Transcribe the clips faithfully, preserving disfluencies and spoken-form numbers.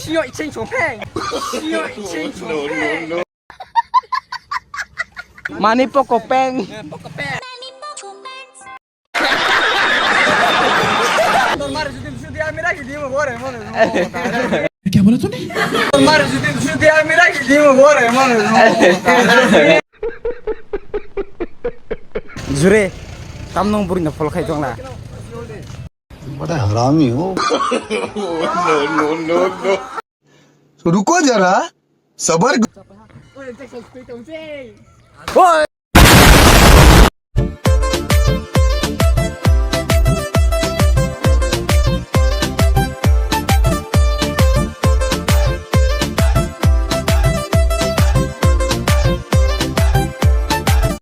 Sio icheng chopeng. Sio icheng chopeng. Mani poko peng. Poko peng. Kya bola tune? Jure, tamnong burino follow khai tongla. Bada harami ho. No, no, no, no. Ruko jara, sabar.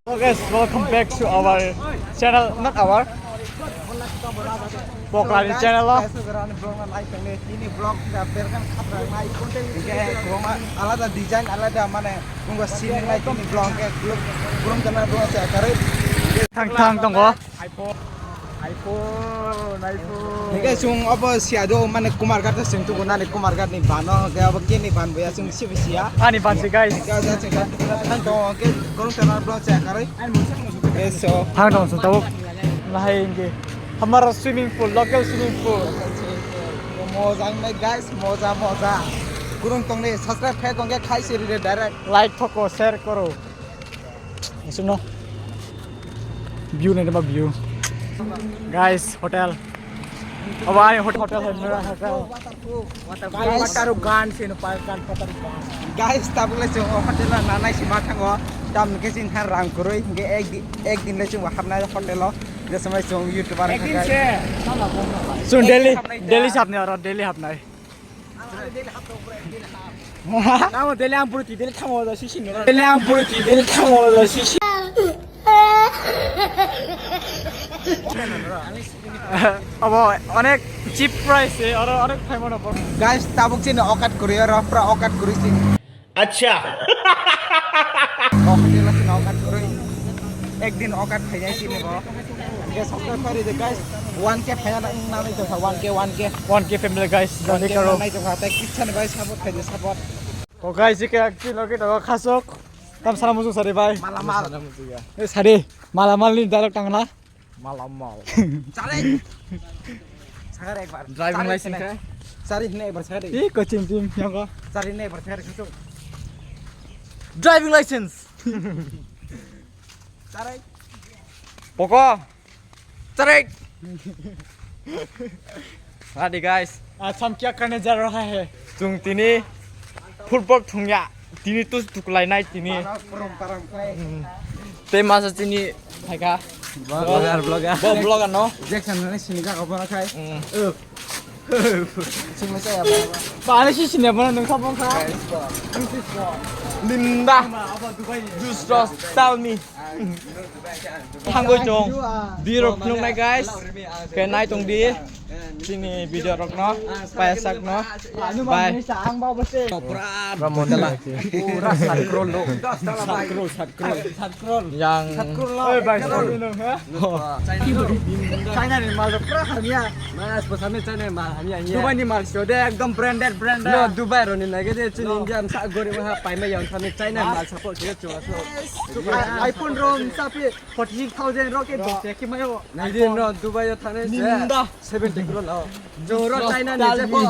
Hello guys, welcome back to our channel, not our, Pokrani channel o. Tini vlog da berkan khatra nai content, alada design, alada mane, bungo scene nai tini vlog ke, vlog, vlog kana vlog se akaroi. Thang thang tongo. iPhone, iPhone, iPhone. Hingke chwng obo siya do, mane Kumarghat se chwng tubu nani Kumarghat ni bano, hingke obo keni ban boya chwng sibi siya. Ani ban se, guys. Hingke oja chwng thang tongo, hingke gurung tana vlog se akaroi. Eso. Thang tongo chwng tabuk. Nahai hingke. Hamar swimming pool, local swimming pool. Moja wngnai, guys, moja, moja. Gurung tongnai, subscribe khai tongkhe khai se rire direct. Like thoko, share koro. Aswkno view naitoma view. Guys, hotel. Obo ani hot-, hotel hai, mera hotel. Waterproof, waterproof. Guys. Pataru gan sino pa gan pataru gan. Guys, tabukle chwng o hotel o nanai sima thango. Tam ke sin har rang kurui, hingke ek di-, ek din le chwng hapnai hotel o. Je samai chwng YouTuber. Ek din se, sama bong. Chwng daily, daily hapnai oro, daily hapnai. Namo daily ang puro ti daily thango da sisi no. Daily ang puro ti daily thango da sisi. Abo onek cheap price e, oro onek phaimano bo. Guys, tabuk chini okat kuri oro, pura okat kuri chini. Acha. Kok dia lagi okat kuri. Ek din okat khainai sini bo. Guys, subscribe kari de guys. One K phaya na nang nai tongkha, one K, one K. One K family guys, joldi karo. Nang nai tongkha, tai kitchen bai support khai de support. O guys, jike akti logi to khasok. Tam sana musuk sari bai. Mala mal. Eh, sari. Mala mal ni dialogue tangna. Mal mal. Chale. Sagar ek bar. Driving license hai? Sari hine ek bar sagari. Ih, coaching team yang ko. Sari hine ek bar sagari khasok. Driving license. Chale. Poko. Tarik. Ready guys. आज हम क्या करने जा रहा है? Chwng tini football thungya. Tini tus tuklai nai tini. Tei masa chini phaikha. Vlogger, vlogger. Bo vlogger no. Jackson ni sini ka obo khai. Mm. Sini saya. Ba ani si sini apa nang sabong kha? Linda. Just, just tell me. Thangwi chwng. Di rok nuknai guys. Khe nai tong di. Chini video rok no. Payasak no. Bye. Pura sat crore lo. Sat crore, sat crore. Yang. Oi, bhai, sat crore lo, ha? China ni mal pura hamya. Mas, bosami China mal hamya, hamya. Dubai ni mal sio de, ekdom branded, branded. No, Dubai roni nage de, chini India am sa gori ma ha, paima yang kami China mal support khe chwa so. iPhone rom sa pi forty six thousand rocket box ya ki mayo. Nai de no, Dubai yo thane se. Ninda. Seventy crore lao. Joro China ni je po.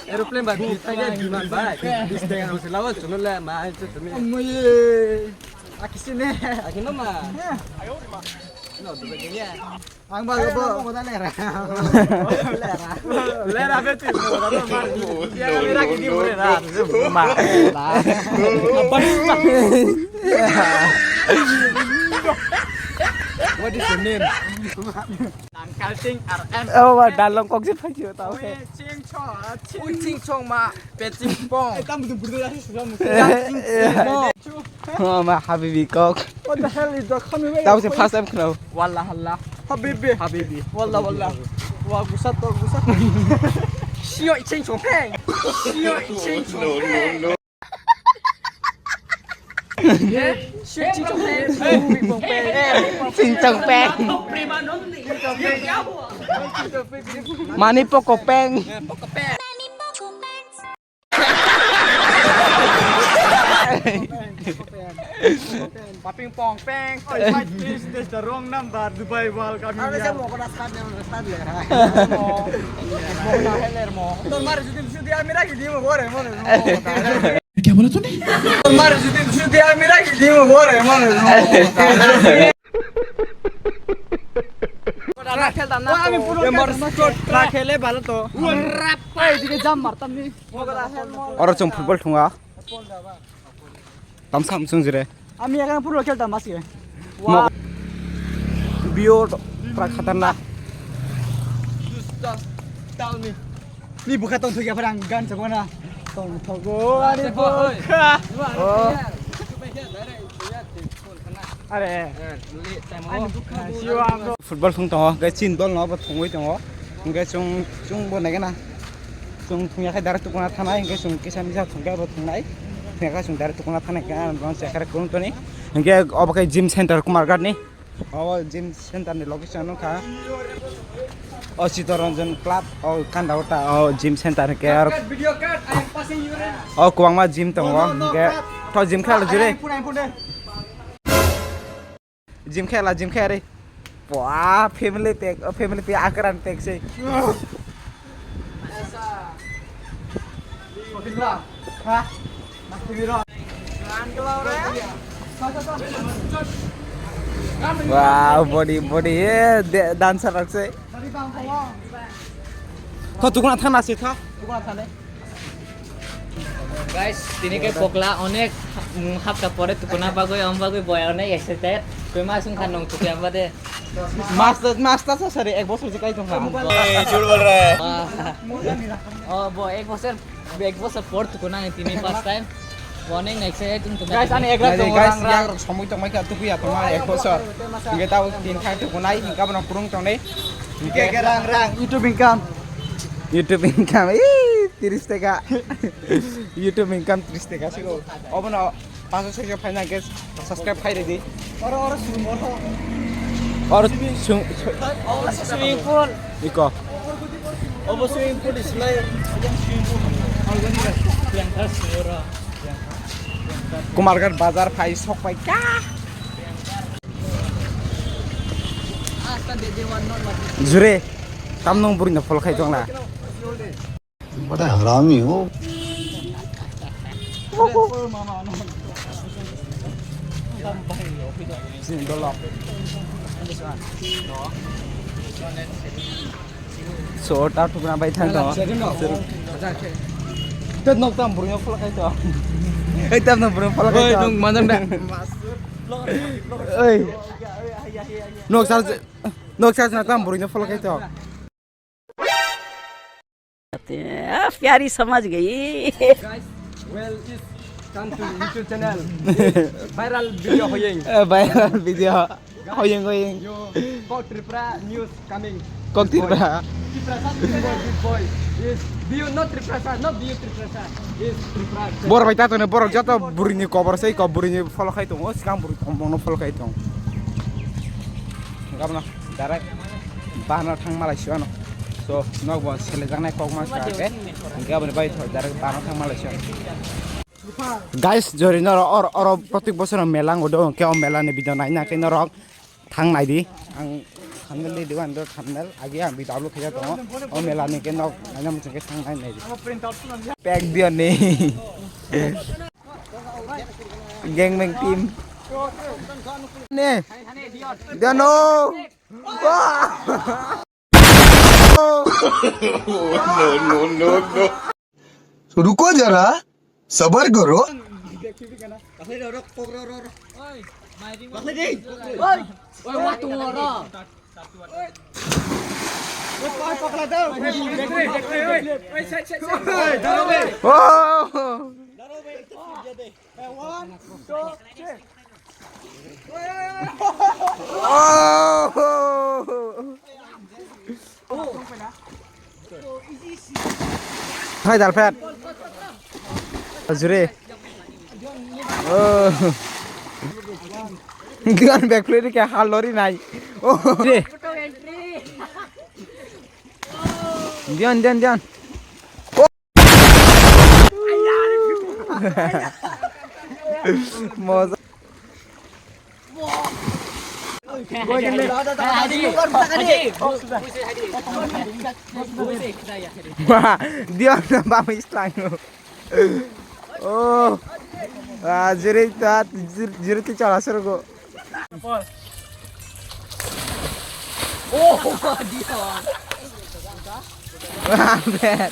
Aeroplane ba bi thai de biman ba. Bis de ang se lao chuno le ma ai chu tumi. Amoye. Akisine. Akino ma. No, Dubai de ya. Ang ba bo. Lera. Lera. Lera beti. Ya, lera kini boleh lah. Ma. What is your name? Uncle Ting R M. Oh, ba dalong kok je phai tao. Ching chong, ching chong ma, pe ching pong. Tam bu bu da. Oh, ma habibi kok. What the hell is the coming? That was the first time khna. Wallah Allah. Habibi. Habibi. Wallah wallah. Wa gusa to gusa. Sio ching chong peng. Sio ching chong peng. Ching chong peng. Mani poko peng. Paping pong peng. Oi, five, please, this the wrong number. Dubai World Cup. Ano siya mo ko na sad na sad le. Mo na heler mo. Tor mar judi judi ami ragi di mo gore mo. Kya bola tune? Tor mar judi judi ami ragi di mo gore mo. Rakhel dan na. Rakhel e bala to. Ora chwng football thunga. Tamsam chwng jire. Ami ekang puro khel tam aske. Mo-, bio tra khatarnak. Just, just tell me. Ni bukha tong thok ya pharang gan chakwana. Tong thogo ani bukha. Oh. Are. Football thung tongo, hwnkhe chini dol no bo thungwi tongo, hwnkhe chwng, chwng bo naikhe na, chwng thungya khe direct tukuna thanai, hwnkhe chwng kisa misa thungkhe bo thungnai, thungya khe chwng direct tukuna thanai, hwnkhe ang bono chekare kwrwng toni, hwnkhe obo khe gym center Kumarghat ni, obo gym center ni location wngkha, o Chittaranjan Club, o Kandawata, o gym center hwnkhe aro, o kwbangma gym tongo, hwnkhe to gym khe jire. Gym khe la, gym khe re. Wah, family pack, oh, family pack, akran pack se. Wow, body, body, eh, de-, dancer rok se. Tho, tukuna thana se, tho. Tukuna thana. Guys, tini khe pokla onek, mm, hapta pore tukuna bagwi, om bagwi boy onek excited. Koi ma sung khan nong tukya ba de. Master, master sa sari ek bosor je kai tong kha. Ei, jhut bol raha hai. Ah. Oh, bo ek bosor, ek bosor por tukuna hai tini first time. Bo onek excited tung tukuna. Guys, ani ek rak tong guys, rang, rang. Yak rok somoi tong mai kha tukuya tong ma ek bosor. Hingke tao tin thai tukunai, hingka bono kurung tong nei. Hingke rang, rang, YouTube income. YouTube income, ih, tiris taka. YouTube income tiris taka siko. Obono paso saijo phaina hingke subscribe khai redi. Oro, oro swimming pool. Oro swimming pool. Iko. Obo swimming pool is like swimming pool. Yang khas oro. Kumarghat bazar phai sok pai ka. Jure, tamnung burino follow khai tongla. Bada harami ho. So, ta tukuna bai thang to. Tet nok tam burino follow khai to. Ei, tam tam burino follow khai to. Oi, nung manjang da. Oi. Nok sar, nok sar na tam burino follow khai to. आ, प्यारी समझ गई। Guys, well, it's come to YouTube channel. Viral video hoyeng. Eh, viral video. Hoyeng, hoyeng. Yo, Kok Tripura news coming. Kok Tripura. Tripura, big boy, big boy. Is, do you not Tripura, sir? Not do you Tripura, sir? Is Tripura. Bor bai ta to ne, bor joto buri ni kobor sei ko buri ni follow khai tongo, sikang buri komo no follow khai tong. Gabna. Direct bahana thang malai si ano. So, nok bo sele jangnai kok ma sa ke. Hingke aboni bai thoi direct bahana thang malai si ano. Guys, jori noro or, oro protik bosor mela ngodo, hingke o mela ni video naina ke norok thang nai di. Ang thumbnail di diwan do thumbnail agi ang video upload khaja tongo. O mela ni ke nok naina muchung ke thang nai nai di. Pack diyo ni. Gang bang team. Ne. Diyo no. No, no, no, no. रुको जरा, सबर करो। Oh. Oh. Hai dalpet. Jure. Oh. Diyan backflip ke hal lori nai. Oh. Diyan, diyan, diyan. Oh. Moja. Dia na ba mi slang. Oh. Ah, jiri ta, jiri ti chala sir go. Oh, dia. Ah, bet.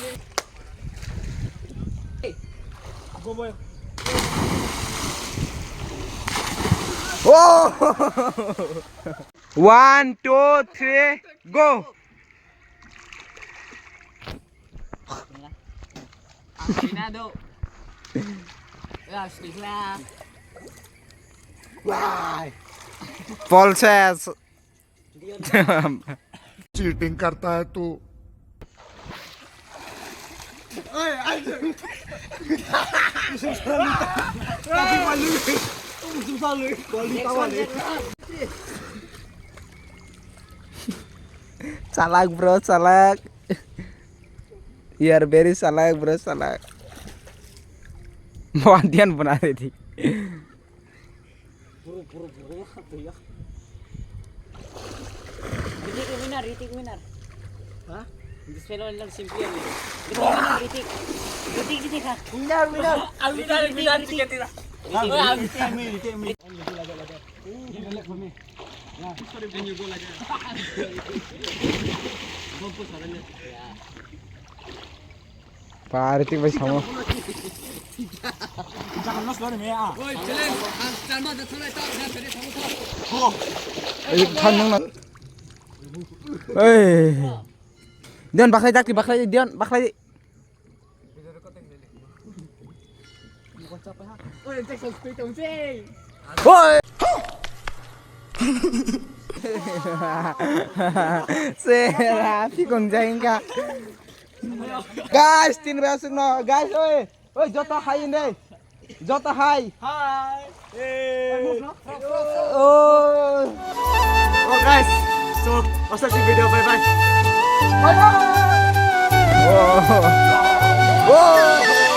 Oh! One, two, three, go! Why? Pulses. Cheating करता है तू। Salak, bro, salak. You are very salak, bro, salak. Mau antian pun ada di. Buru, buru, buru, apa ya? Ritik winner, Ritik winner. Hah? This fellow is not simple. Ritik winner, Ritik. Ritik, Ritik, ha. Winner, winner. Ah, winner, winner, tiket tidak. Ritik, ah, Ritik. Ritik, Ritik, Ritik. Ini balik kami. Ya. Sorry, when you go like that. Don't push her, yeah. Ba, Ritik bai samo. Ei, khan nang na. Ei. Dion, baklai dakti, baklai, Dion, baklai. Oi. Sera, pikon jengka. Guys, tin bai aswk no. Guys, oi. Oi, joto hai inde. Joto hai. Hai. Oh. Oh, guys. So, what's up, video? Bye bye. Bye bye. Oh. Oh.